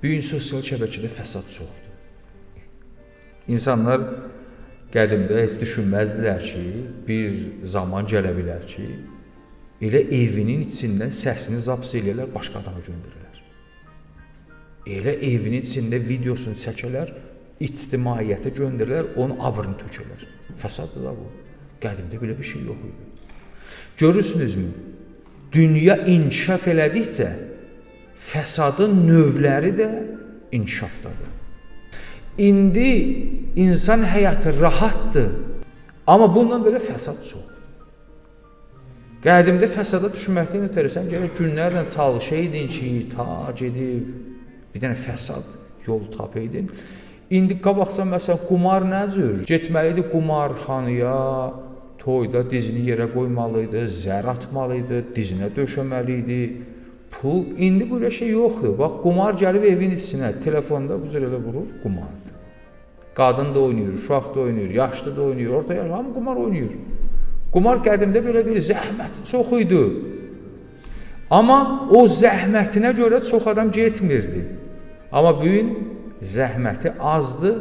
Bu gün sosial şəbəkədə fəsad çoxdur. İnsanlar qədimdə heç düşünməzdilər ki, bir zaman gələ bilər ki, elə evinin içindən səsini zaps eləyərlər, başqa adama göndərirlər. Elə evinin içində videosunu çəkərlər, ictimaiyyətə göndərirlər, onun abrını tökərlər. Fəsaddır da bu. Qədimdə belə bir şey yox idi. Görürsünüzmü? Dünya inkişaf elədikcə fəsadın növləri də inkişafdadır. İndi insan həyatı rahatdır, amma bununla belə fəsad çoxdur. Qədimdə fəsada düşməkdən ötəri sən gərək günlərlə çalışaydın ki, ta gedib bir dənə fəsad yol tapaydın. İndi qabaqca məsələn qumar nə cür? Getməli idi qumarxanaya, toyda dizini yerə qoymalı idi, zər atmalı idi, dizinə döşəməli idi. Pul indi belə şey yoxdur. Bax qumar gəlib evin içinə, telefonda bu cür elə vurur, qumardır. Qadın da oynayır, uşaq da oynayır, yaşlı da oynayır, orta yaşlı hamı qumar oynayır. Qumar qədimdə belə deyil, zəhməti çox idi. Amma o zəhmətinə görə çox adam getmirdi. Amma bu gün zəhməti azdır.